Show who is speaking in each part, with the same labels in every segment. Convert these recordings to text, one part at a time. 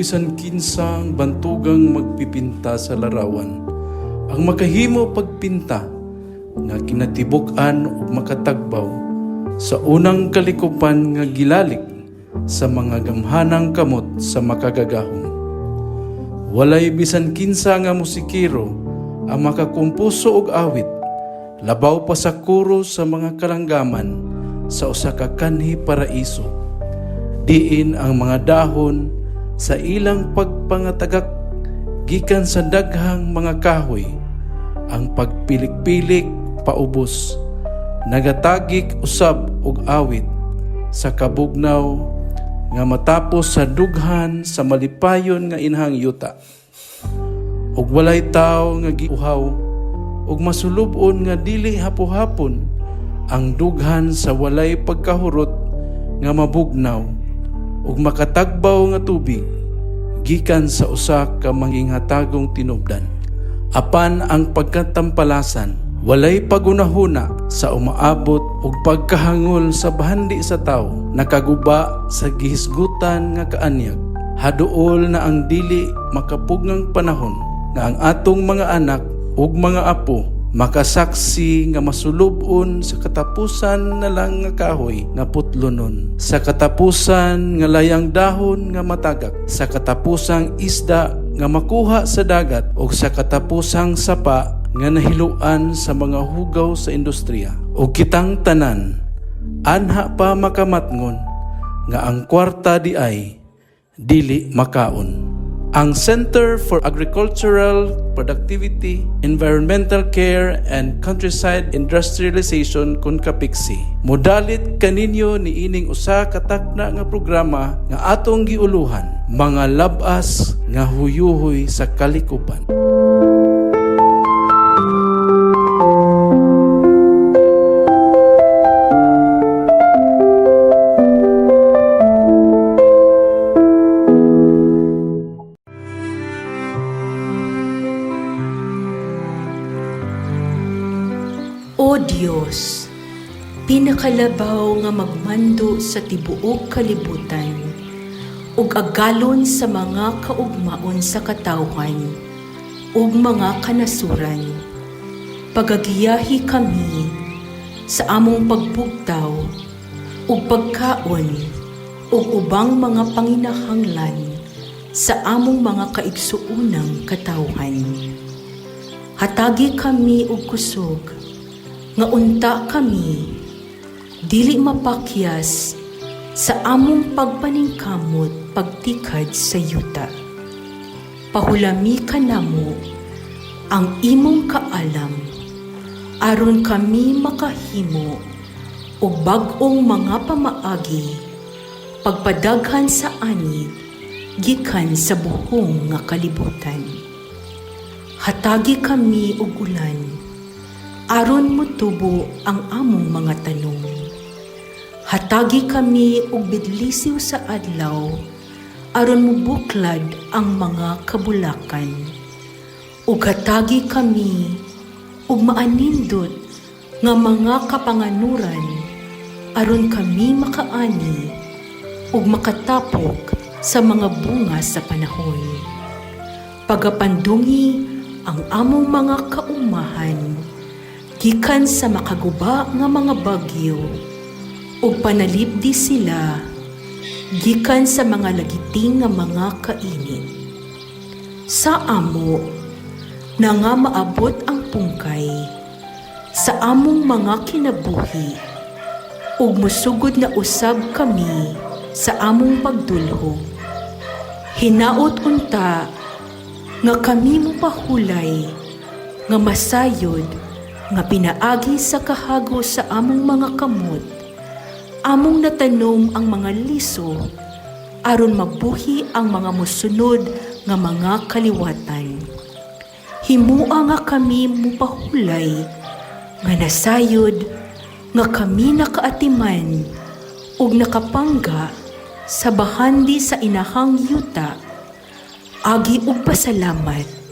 Speaker 1: bisan kinsang bantugang magpipinta sa larawan ang makahimo pagpinta nga kinatibuk-an ug makatagbaw sa unang kalikupan nga gilalik sa mga gamhanang kamot sa Makagagahom. Walay bisan kinsa nga musikero ang makakumpuso og awit labaw pa sa koro sa mga kalanggaman sa usa ka kanhi paraiso, diin ang mga dahon sa ilang pagpangatagak gikan sa daghang mga kahoy, ang pagpilik-pilik paubos, nagatagik usab og awit sa kabugnaw nga matapos sa dughan sa malipayon nga inahang yuta. Ug walay tawo nga giuhaw ug masulub-on nga dili hapo-hapon ang dughan sa walay pagkahurot nga mabugnaw ug makatagbaw nga tubig gikan sa usa ka manginghatagong tinubdan. Apan ang pagkatampalasan walay pagunahuna sa umaabot ug pagkahangol sa bahandi sa tawo nakaguba sa gihisgutan nga kaanyag. Haduol na ang dili makapugngang panahon nga ang atong mga anak ug mga apo makasaksi nga masulub-on sa katapusan na lang nga kahoy nga putlonon, sa katapusan nga layang dahon nga matagak, sa katapusang isda nga makuha sa dagat ug sa katapusang sapa nga nahiluan sa mga hugaw sa industriya. Ug kitang tanan anha pa makamatngon nga ang kwarta di ay dili makaon. Ang Center for Agricultural Productivity, Environmental Care and Countryside Industrialization kon CAPECSI modalit kaninyo niining usa ka takna nga programa nga atong giuluhan, Mga Lab-as nga Huyuhoy sa Kalikupan.
Speaker 2: O Dios, pinakalabaw nga magmando sa tibuok kalibutan ug agalon sa mga kaugmaon sa katawhan ug mga kanasuran, pagagiyahi kami sa among pagbugtaw ug pagkaon ug ubang mga panginahanglan sa among mga kaigsuonang katawhan. Hatagi kami og kusog nga unta kami dili mapakyas sa among pagpaningkamot pagtikad sa yuta. Pahulami kanamo ang imong kaalam aron kami makahimo og bag-ong mga pamaagi pagpadaghan sa ani gikan sa buhong nga kalibutan. Hatagi kami og ulan aron motubo ang among mga tanom. Hatagi kami og bidlisiw sa adlaw aron mobuklad ang mga kabulakan. Ug hatagi kami og maanindot nga mga kapanganuran aron kami makaani ug makatapok sa mga bunga sa panahon. Pagapandungi ang among mga kaumahan gikan sa makaguba nga mga bagyo ug panalipdi sila gikan sa mga lagiting nga mga kainit. Sa amo na nga maabot ang pungkay sa among mga kinabuhi ug mosugod na usab kami sa among pagdulhog. Hinaot unta nga kami mopahulay nga masayod nga pinaagi sa kahago sa among mga kamot, among natanom ang mga liso aron mabuhi ang mga mosunod nga mga kaliwatan. Himua nga kami mopahulay nga nasayod nga kami nakaatiman ug nakapangga sa bahandi sa inahang yuta agi og pasalamat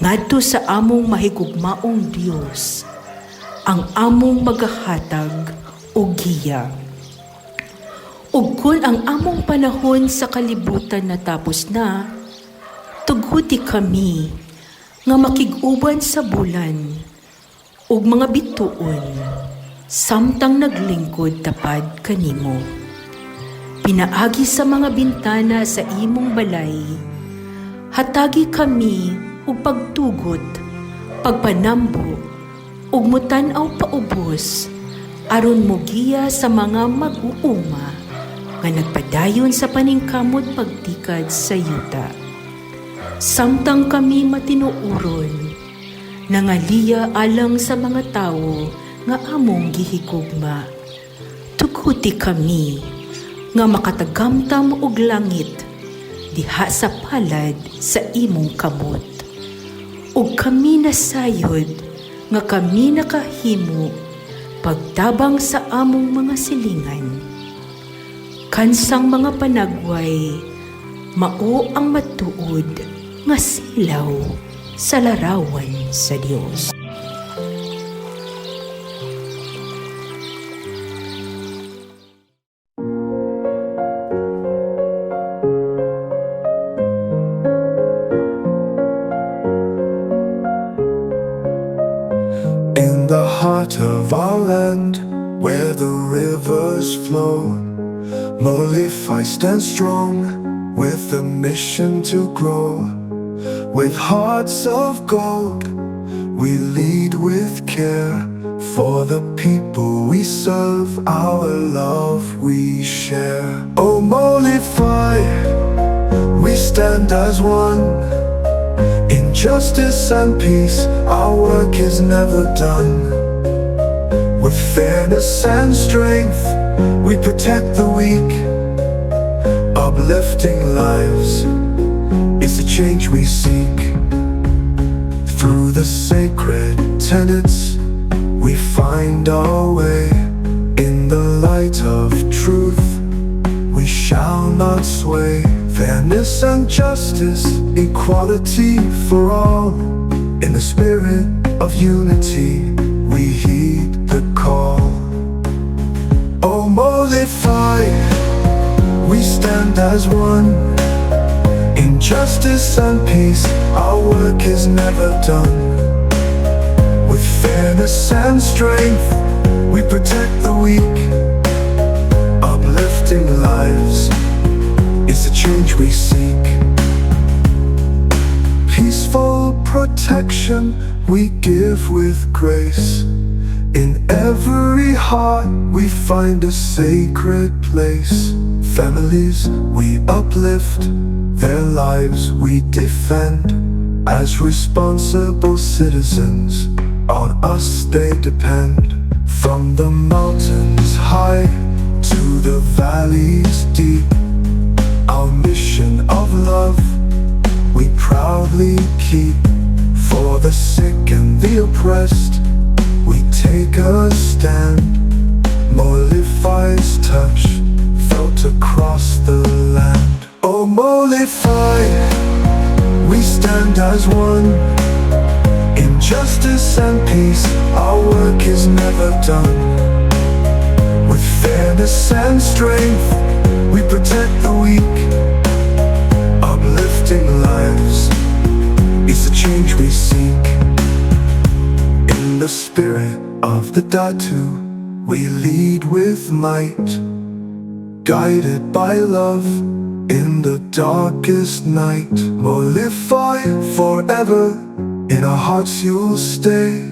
Speaker 2: ngadto sa among mahigugmaong Dios, ang among magahatag og giya. Ug kun ang among panahon sa kalibutan natapos na, tuguti kami nga makig-uban sa bulan ug mga bituon samtang naglingkod tapad kanimo. Pinaagi sa mga bintana sa imong balay, hatagi kami og pagtugot, pagpanambo, ug mutan-aw paubos aron mogiya sa mga mag-uuma nga nagpadayon sa paningkamot pagtikad sa yuta. Samtang kami matinuoron, nangaliya alang sa mga tawo nga among gihigugma. Tuguti kami nga makatagamtam og langit diha sa palad sa imong kamot. Ug kami nasayod nga kami nakahimo pagtabang sa among mga silingan. Kansang mga panagway, mao ang matuod nga silaw sa larawan sa Dios.
Speaker 3: In the heart of our land, where the rivers flow, Molify stands strong with a mission to grow. With hearts of gold, we lead with care. For the people we serve, our love we share. Oh, Molify, we stand as one. In justice and peace, our work is never done. With fairness and strength, we protect the weak, uplifting lives. It's the change we seek. Through the sacred tenets, we find our way. In the light of truth, we shall not sway. Fairness and justice, equality for all. In the spirit of unity, we heed the call. Oh, Molify, we stand as one. In justice and peace, our work is never done. With fairness and strength, we protect the weak, uplifting lives. It's the change we seek. Peaceful protection we give with grace. In every heart we find a sacred place. Families we uplift, their lives we defend. As responsible citizens, on us they depend. From the mountains high to the valleys deep, our mission of love we proudly keep. For the sick and the oppressed, we take a stand. Molify's touch felt across the land. Oh, Molify, we stand as one. In justice and peace, our work is never done. With fairness and strength, we protect the weak, uplifting lives. It's the change we seek. In the spirit of the Datu, we lead with might, guided by love in the darkest night. Molify forever, in our hearts you'll stay,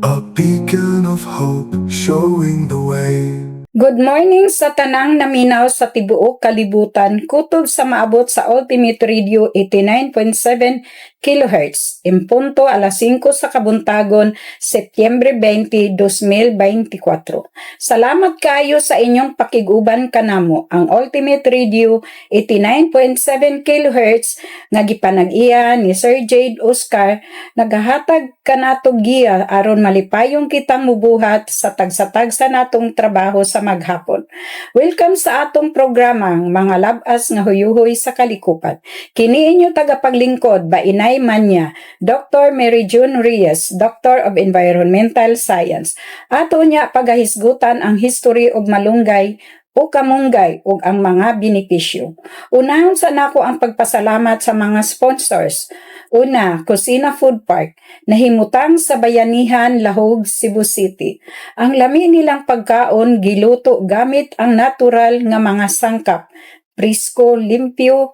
Speaker 3: a beacon of hope showing the way.
Speaker 4: Good morning sa tanang naminaw sa tibuok kalibutan kutob sa maabot sa Ultimate Radio 89.7 kHz. Impunto alas 5 sa kabuntagon, Setyembre 20, 2024. Salamat kaayo sa inyong pakiguban kanamo ang Ultimate Radio 89.7 kHz nga gipanag-iya ni Sir Jade Oscar, nagahatag kanato giya aron malipayong kitang mubuhat sa tagsa-tagsa natong trabaho sa maghapon. Welcome sa atong programa, Mga Labas nga Huyuhoy sa Kalikupan. Kini inyo tagapaglingkod, Bainay Manya, Dr. Mary June Reyes, Doctor of Environmental Science. Ato nya pagahisgutan ang history og malunggay. o kamunggay ug ang mga benepisyo. Unahon sa nako ang pagpasalamat sa mga sponsors. Una, Kusina Food Park, nahimutang sa Bayanihan, Lahug, Cebu City. Ang lami nilang pagkaon giluto gamit ang natural nga mga sangkap, presko, limpyo,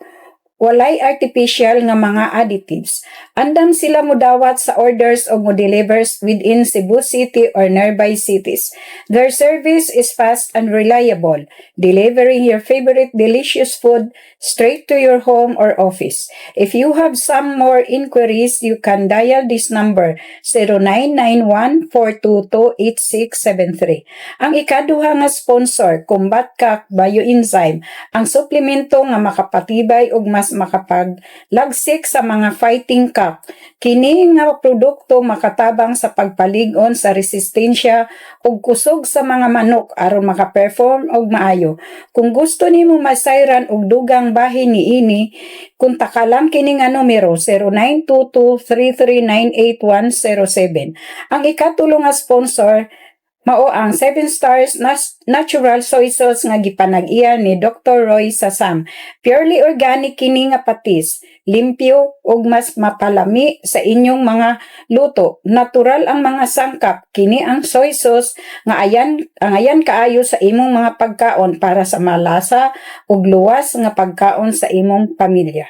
Speaker 4: walay artificial nga mga additives. Andam sila mudawat sa orders o mo-delivers within Cebu City or nearby cities. Their service is fast and reliable, delivering your favorite delicious food straight to your home or office. If you have some more inquiries, you can dial this number, 0991-422-8673. Ang ikaduha nga sponsor, Combat Cock Bioenzyme, ang suplemento nga makapatibay ug mas makapaglagsik sa mga fighting cock. Kini nga produkto makatabang sa pagpalig-on sa resistensya ug kusog sa mga manok aron makaperform og maayo. Kung gusto nimo masayran og dugang bahin niini, kontakta lang kini nga numero, 0922-3398107. Ang ikatulo nga sponsor mao ang 7 Stars Natural Soy Sauce nga gipanag-iya ni Dr. Roy Sasam. Purely organic kini nga patis, limpyo ug mas mapalami sa inyong mga luto. Natural ang mga sangkap. Kini ang soy sauce nga ayan ang ayan kaayo sa imong mga pagkaon para sa malasa ug luwas nga pagkaon sa imong pamilya.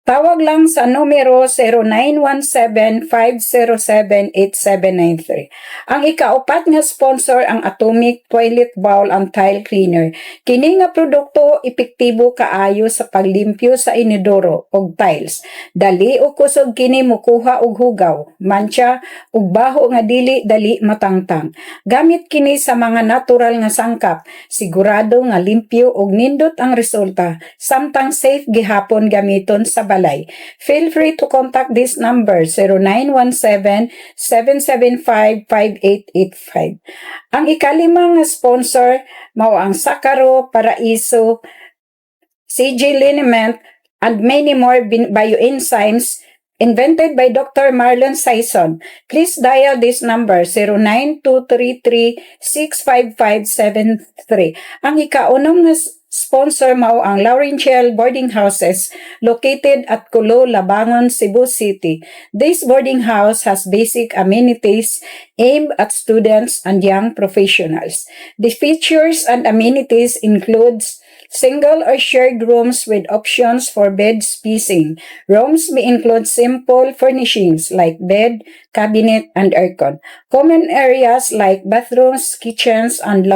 Speaker 4: Tawag lang sa numero 0917-507-8793. Ang ikaupat nga sponsor, ang Atomic Toilet Bowl and Tile Cleaner. Kini nga produkto epektibo kaayo sa paglimpyo sa inodoro og tiles. Dali o kusog kini mukuha og hugaw, mantsa ug baho nga dili dali matangtang. Gamit kini sa mga natural nga sangkap, sigurado nga limpyo ug nindot ang resulta, samtang safe gihapon gamiton sa balay. Feel free to contact this number, 0917-775-5885. Ang ikalima nga sponsor mao ang Sakaro Paraiso CG Liniment and many more bioenzymes invented by Dr. Marlon Sison. Please dial this number, 09233-65573. Ang ikaunom nga sponsor mao ang Laurential Boarding Houses located at Culo, Labangon, Cebu City. This boarding house has basic amenities aimed at students and young professionals. The features and amenities includes single or shared rooms with options for bed spacing. Rooms may include simple furnishings like bed, cabinet, and aircon. Common areas like bathrooms, kitchens, and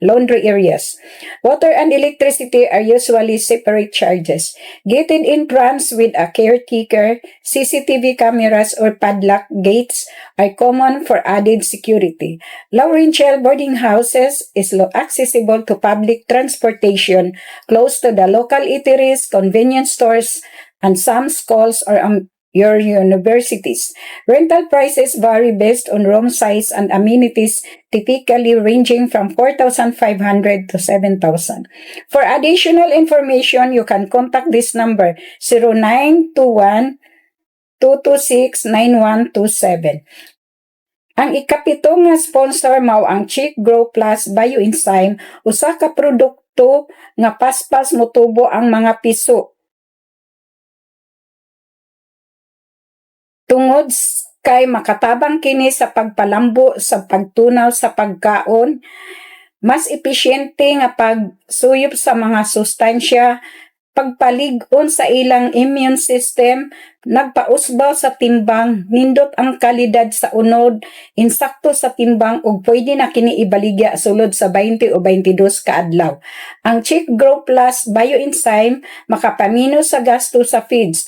Speaker 4: laundry areas. Water and electricity are usually separate charges. Gated entrance with a caretaker, CCTV cameras, or padlock gates are common for added security. Laurential Boarding Houses is accessible to public transportation, close to the local eateries, convenience stores, and some schools or your universities. Rental prices vary based on room size and amenities, typically ranging from 4,500 to 7,000. For additional information, you can contact this number, 0921 226 9127. Ang ikapito nga sponsor mao ang Chick Grow Plus Bioenzyme, usa ka produkto nga paspas motubo ang mga piso. Tungod kay makatabang kini sa pagpalambo sa pagtunaw sa pagkaon, mas episyente nga pagsuyop sa mga sustansya, pagpalig-on sa ilang immune system, nagpausbaw sa timbang, nindot ang kalidad sa unod, insakto sa timbang ug pwede na kini ibaligya sulod sa 20 o 22 ka adlaw. Ang Chick Grow Plus Bioenzyme makapamino sa gasto sa feeds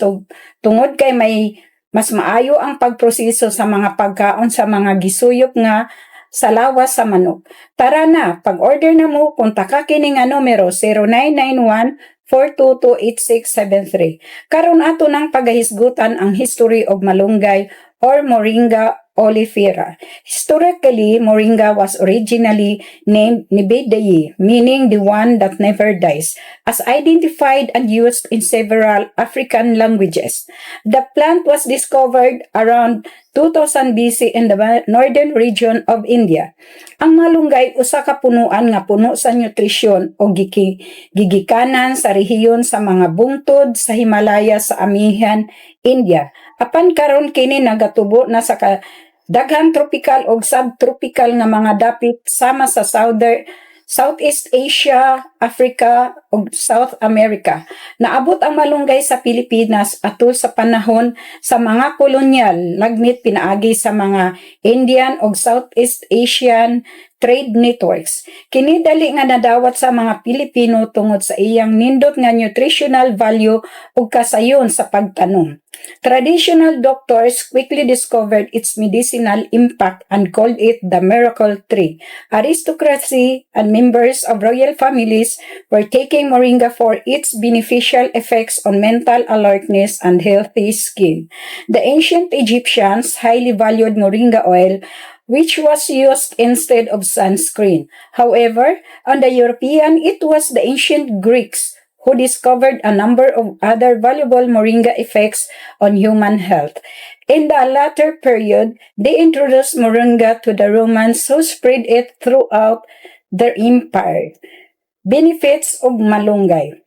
Speaker 4: tungod kay may mas maayo ang pagproseso sa mga pagkaon sa mga gisuyop nga sa lawas sa manok. Tara na, pag-order na mo, kontaka kini nga numero, 0991 422-8673. Karon ato nang pagahisgutan ang history of malunggay or Moringa. Oleifera. Historically, moringa was originally named Nebedaye, meaning the one that never dies, as identified and used in several African languages. The plant was discovered around 2000 BC in the northern region of India. Ang malunggay usa ka punuan nga puno sa nutrisyon o gigikanan sa rehiyon sa mga bungtod sa Himalaya sa Amihan, India. Apan karon kini nagatubo na sa daghang tropical ug subtropical nga mga dapit sama sa Southern Southeast Asia, Africa ug South America. Naabot ang malunggay sa Pilipinas atol sa panahon sa mga kolonyal, lagmit pinaagi sa mga Indian ug Southeast Asian trade networks. Kini dali nga nadawat sa mga Pilipino tungod sa iyang nindot nga nutritional value ug kasayon sa pagtanom. Traditional doctors quickly discovered its medicinal impact and called it the miracle tree. Aristocracy and members of royal families were taking moringa for its beneficial effects on mental alertness and healthy skin. The ancient Egyptians highly valued moringa oil, which was used instead of sunscreen. However, on the European, it was the ancient Greeks who discovered a number of other valuable moringa effects on human health. In the latter period, they introduced moringa to the Romans, who spread it throughout their empire. Benefits of malunggay.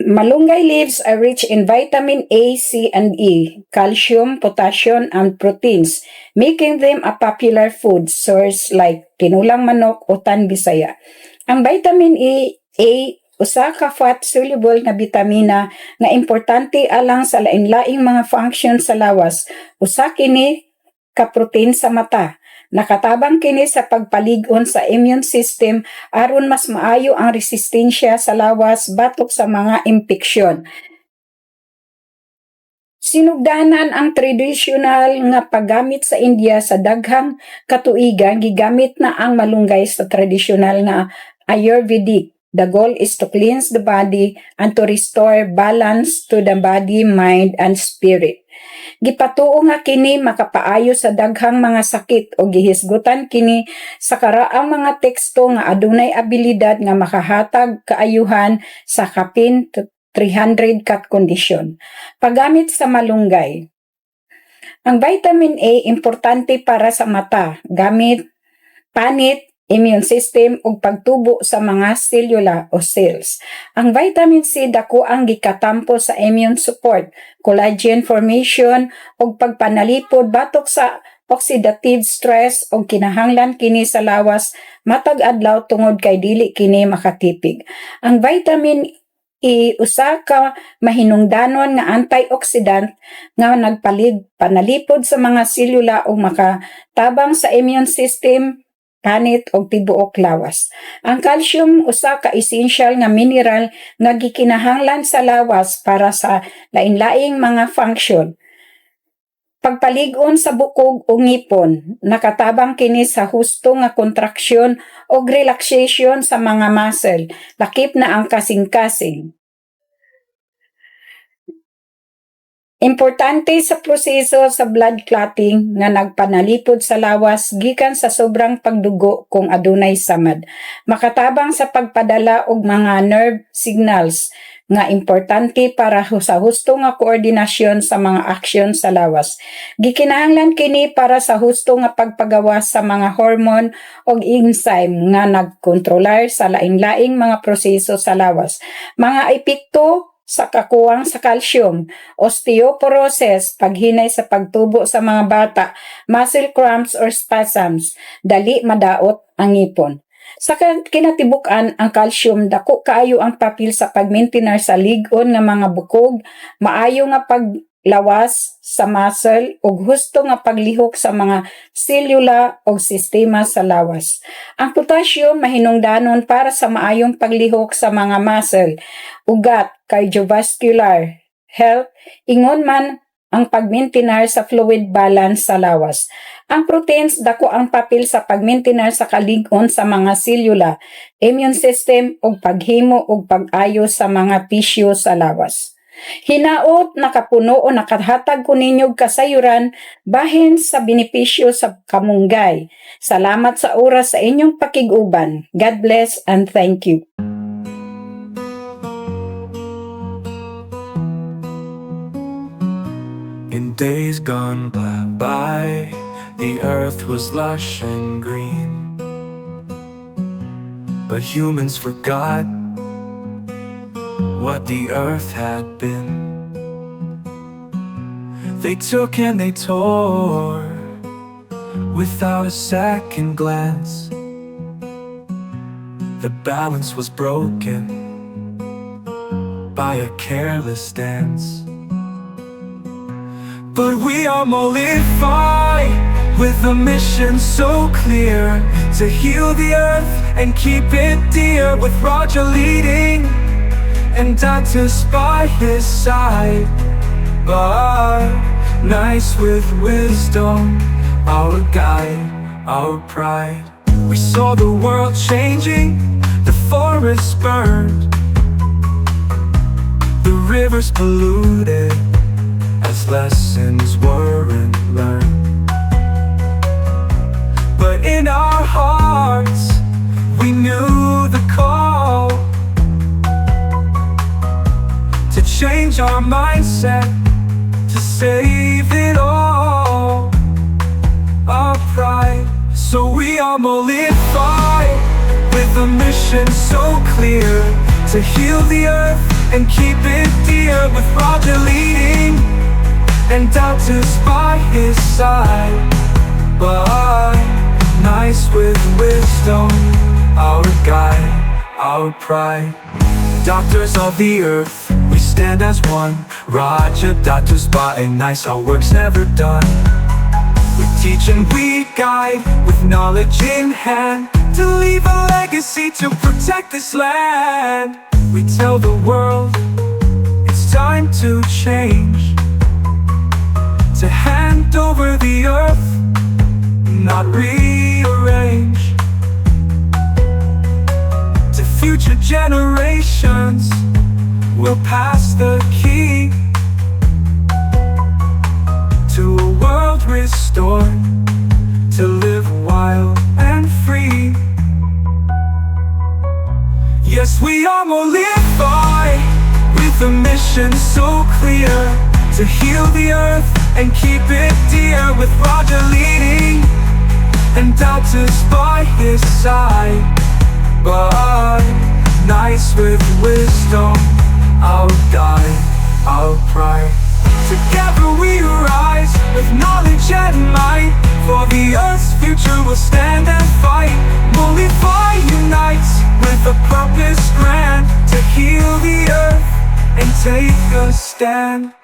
Speaker 4: Malunggay leaves are rich in vitamin A, C, and E, calcium, potassium, and proteins, making them a popular food source like tinulang manok o tan bisaya. Ang vitamin E, A, usa ka fat soluble nga bitamina nga importante alang sa lain-laing mga function sa lawas. Usa kini ka protein sa mata. Nakatabang kini sa pagpalig-on sa immune system aron mas maayo ang resistensya sa lawas batok sa mga impeksyon. Sinugdanan ang tradisyonal nga paggamit sa India sa daghang katuigan, gigamit na ang malunggay sa tradisyonal nga Ayurvedic. The goal is to cleanse the body and to restore balance to the body, mind, and spirit. Gipatuo nga kini makapaayo sa daghang mga sakit o gihisgutan kini sa karaang mga teksto nga adunay abilidad nga makahatag kaayuhan sa kapin 300 ka kondisyon. Paggamit sa malunggay. Ang vitamin A importante para sa mata, gamit, panit, immune system ug pagtubo sa mga selula o cells. Ang vitamin C dako ang gikatampo sa immune support, collagen formation ug pagpanalipod batok sa oxidative stress ug kinahanglan kini sa lawas matag adlaw tungod kay dili kini makatipig. Ang vitamin E usa ka mahinungdanon nga antioxidant nga nagpalig panalipod sa mga selula ug makatabang sa immune system, panit ug tibuok lawas. Ang calcium usa ka essential nga mineral nga gikinahanglan sa lawas para sa lain-laing mga function. Pagpalig-on sa bukog o ngipon, nakatabang kini sa husto nga kontraksyon o relaxation sa mga muscle, lakip na ang kasing-kasing. Importante sa proseso sa blood clotting nga nagpanalipod sa lawas gikan sa sobrang pagdugo kung adunay samad. Makatabang sa pagpadala og mga nerve signals nga importante para sa husto nga koordinasyon sa mga aksyon sa lawas. Gikinahanglan kini para sa husto nga pagpagawas sa mga hormone ug enzyme nga nagkontrolar sa lain-laing mga proseso sa lawas. Mga epekto sa kakuwang sa calcium: osteoporosis, paghinay sa pagtubo sa mga bata, muscle cramps or spasms, dali madaot ang ngipon. Sa kinatibuk-an, ang calcium dako kaayo ang papel sa pagmaintenar sa lig-on nga mga bukog, maayo nga paglawas sa muscle ug husto nga paglihok sa mga selula o sistema sa lawas. Ang potassium mahinungdanon para sa maayong paglihok sa mga muscle, ugat, cardiovascular health, ingon man ang pagmaintenar sa fluid balance sa lawas. Ang proteins dako ang papel sa pagmaintenar sa kalig-on sa mga selula, immune system ug paghimo ug pag-ayo sa mga tissue sa lawas. Hinaot nakapuno o nakahatag ko ninyo kasayuran bahin sa benepisyo sa kamunggay. Salamat sa oras sa inyong pakig-uban. God bless and thank you.
Speaker 3: In days gone by, the earth was lush and green. But humans forgot what the earth had been. They took and they tore without a second glance. The balance was broken by a careless dance. But we are Molify with a mission so clear to heal the earth and keep it dear, with Roger leading and Datus by his side. But nice with wisdom, our guide, our pride. We saw the world changing, the forests burned, the rivers polluted as lessons weren't learned. But in our hearts, we knew the call to change our mindset, to save it all, our pride. So we are Molify with a mission so clear to heal the earth and keep it dear, with Roger leading and Datus by his side. But nice with wisdom, our guide, our pride. Doctors of the earth, we stand as one. Roger, Datus, by nice, our work's never done. We teach and we guide with knowledge in hand to leave a legacy to protect this land. We tell the world it's time to change, to hand over the earth, not rearrange. To future generations, we'll pass the key to a world restored, to live wild and free. Yes, we are Molify with a mission so clear to heal the earth and keep it dear, with Roger leading and Datus by his side. But nice with wisdom, our guide, our pride. Together we rise with knowledge and might. For the earth's future we'll stand and fight. Molify unites with a purpose grand to heal the earth and take a stand.